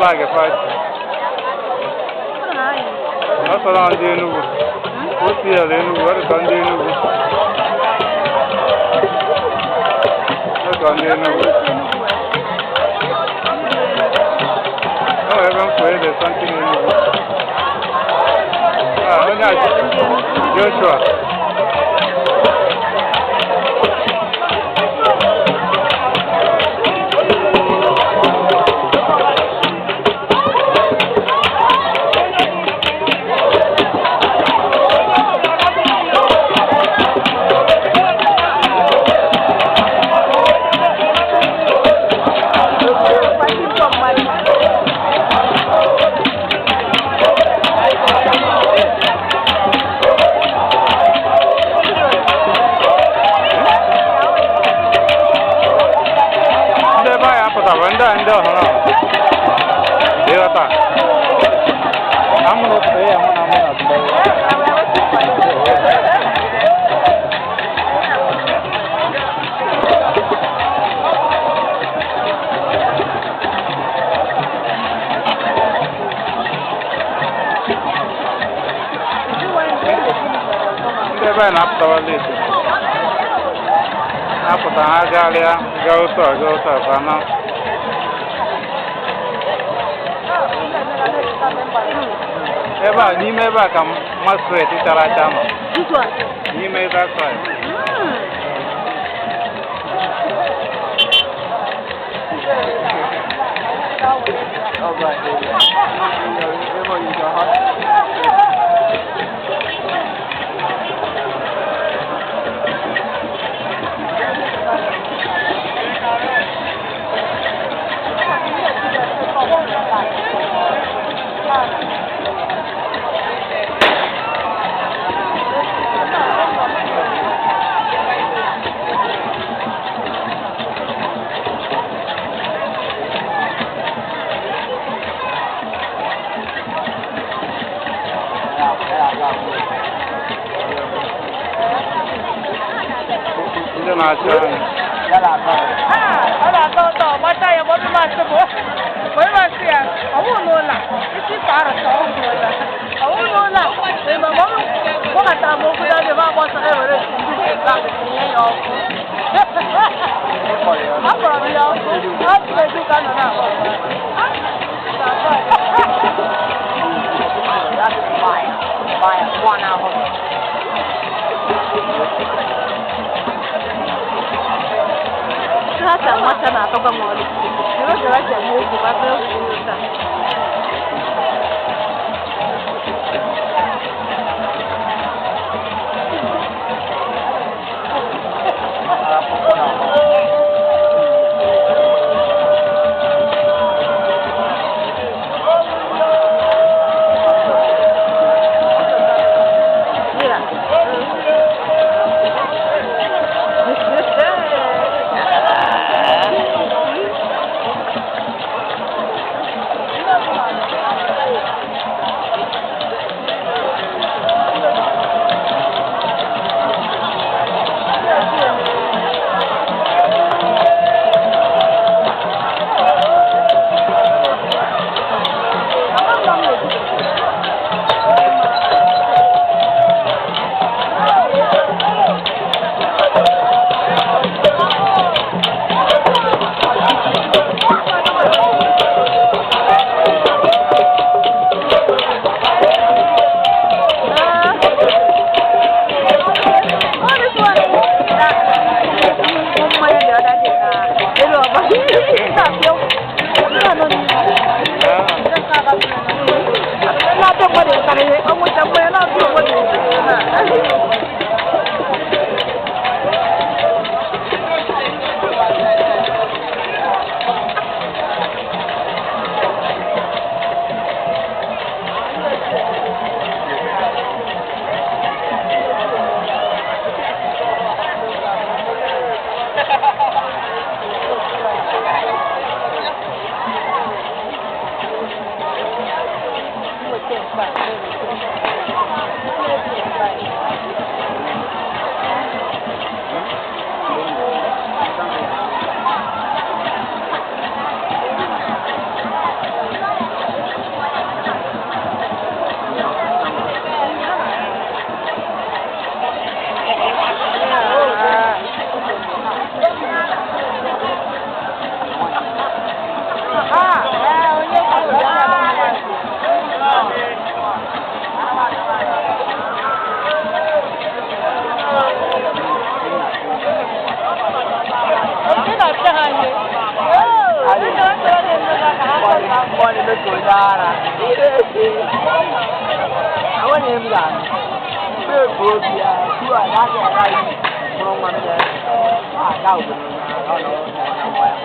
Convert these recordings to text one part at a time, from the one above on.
Flag party. Ọ sọrọ ndị Enugu. OCL Enugu, ọ dịka ndị Enugu. Ọ dịka ndị Enugu. Ọ nwere ebe m fụ ede something Enugu. Ah, onye a Joshua. Ndị ebe anyị apụtara ndị a ndị ọhụrụ ahụ. Ịghọta? Amụrụ pụta ya mụ na mụ na pụta. Ndị ebe anyị na-apụtawa late. Na-apụta ha gagharịa gaa otu a gaa otu a fa na. Ebe a n'ime ebe a ka masquerade chara acha nọ. This one. N'ime that side. Ndị na-achị anyị. Ọ na-atọ ụtọ gbata ya ma obi masị bụ onye masị ya ọwụ n'ụlọ a isi ka arụcha ọwụ n'ụlọ a ọwụ n'ụlọ a ma ma ọ kpọkọtara m okwu dadị ma agbasa ewere ndị tinye ya ọkụ akpọrọ m ya ọkụ ọ sịrị ezi ka nọ na-agba. That's fire. Fire. 1 hour. Ha si amacha na-atọkwa m ọlụ jiri oge ha ji eme egwu ma bee egwu taa. Mira. Enweghị m ga-anụ. Mgbe bụ obi ya, tupu a na-aga aga iyi mụrụ nwa m ya, aga obodo na ọ nọ na nwa ya.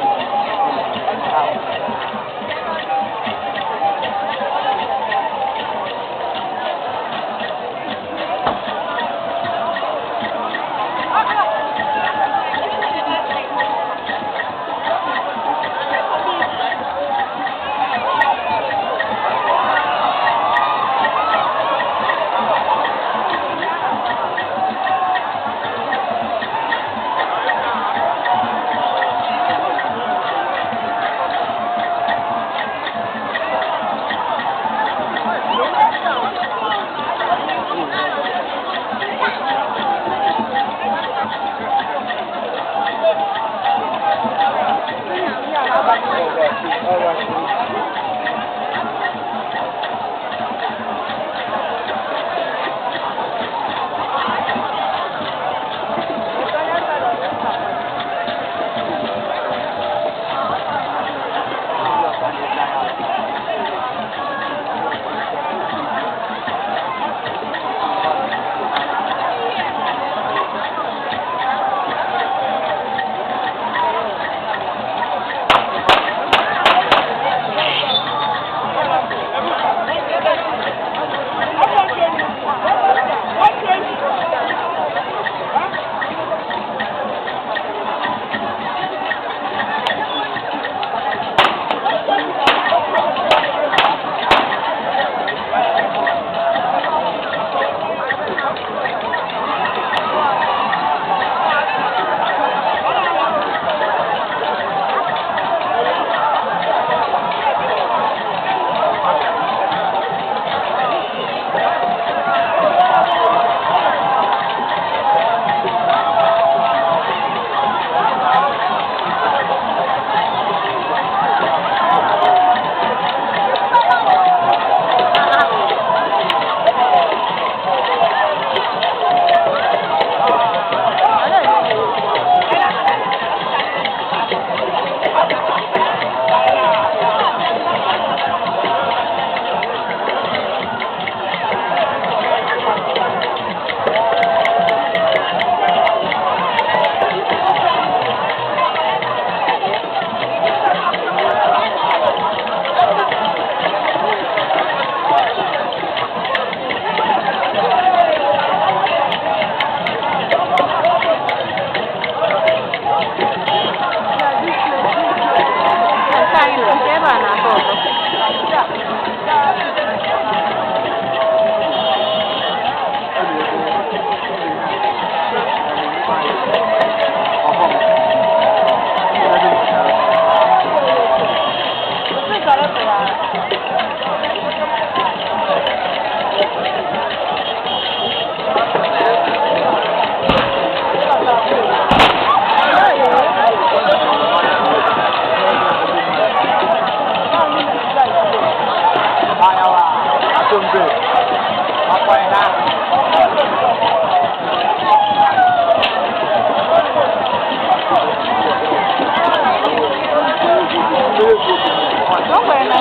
Nke anyị nọ, nke ebe a na-atọ ụtọ. O nwere na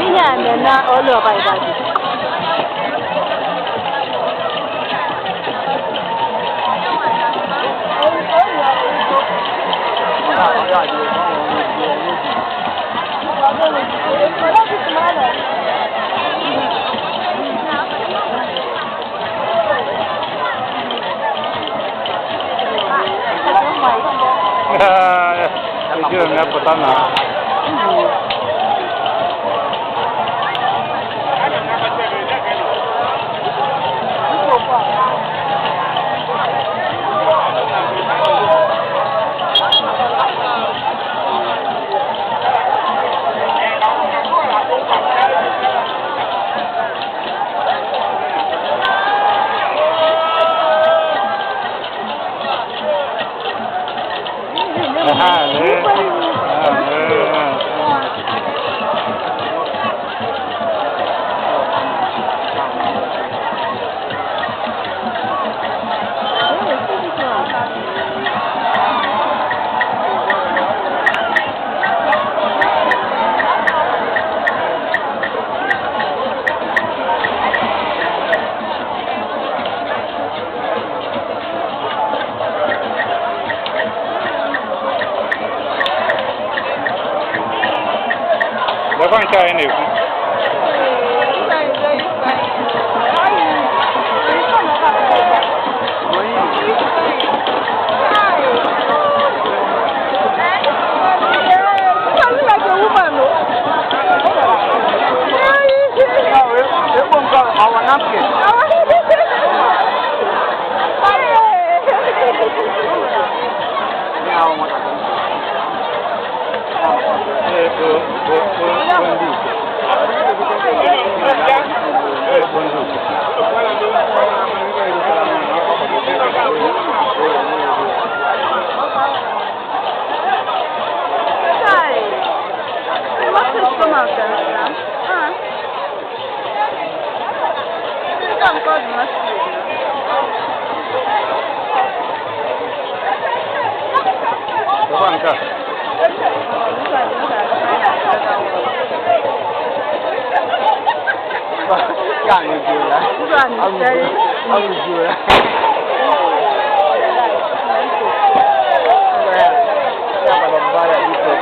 ihe a na-eme olu ọba ịbaji. Ejiro m ya pụta na Aha, lee. Ah, lee. Kekwa nke anyị na-ekwu. Ekpo nke ọwa napkin. Ihe ahụ nwatakịrị. Na-ekpo kpo kpo kpo ndị ite. Ekpo ndị ite. Kekwa nke a. Ya anyị jụrụ ya. Anyị jụrụ ya. Ya bara mbara biko.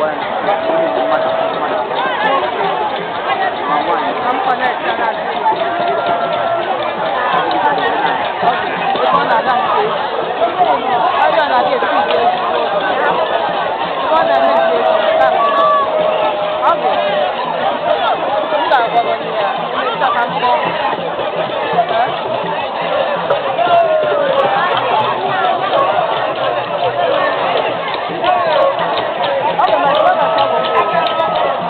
na-agwa ya na onye ji mmadụ mmadụ ma nwaanyị. Ka m connect ya na ebe ọ na-aga nke ebe ọ na-aga esi ike ebe ọ na-eme nke ọ bụ m ga-agwa onye ya emechaa ka m kpọọ. Eh? Ọ bụ my brother ka ọ bụ.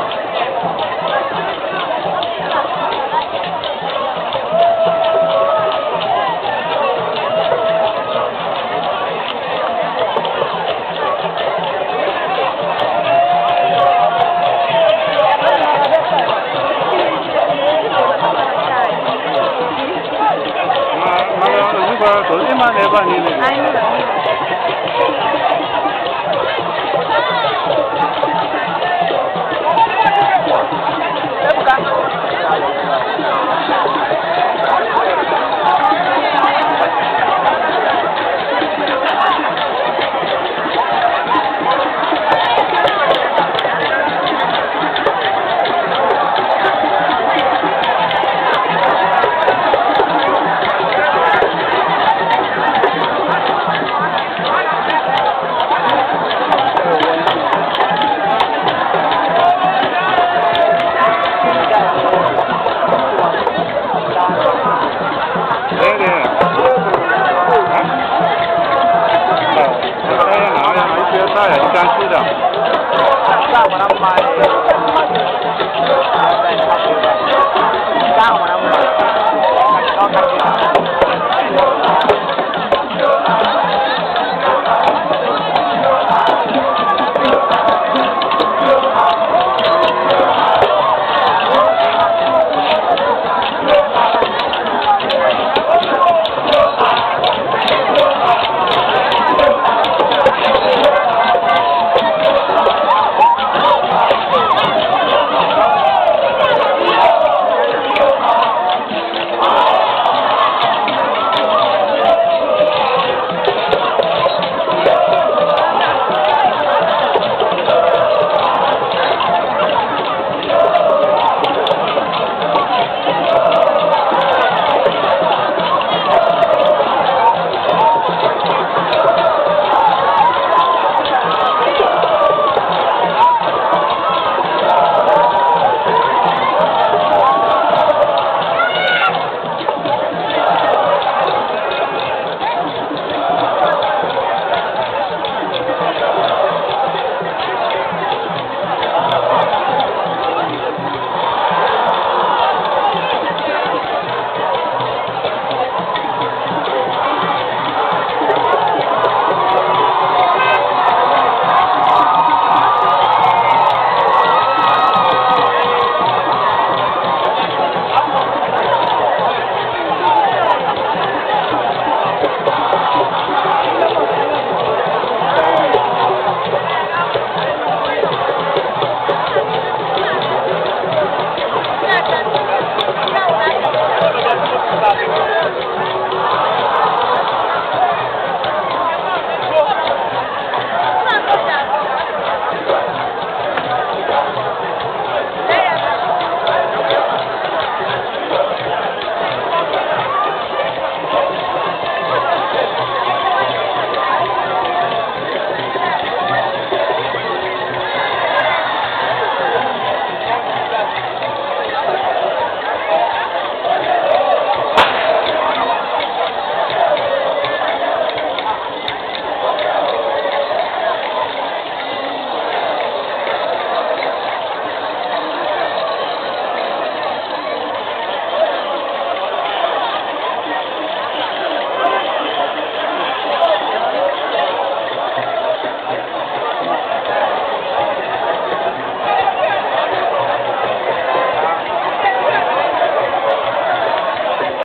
Mana ozugbo ka ịma na ebe a niile dị. Ebuka. Ee, ee. Ha? Mba, ya na ya na ife taa ya, you can see that. Nke a mara mma ee. Nke ahụ mara mma. Ọ kacha.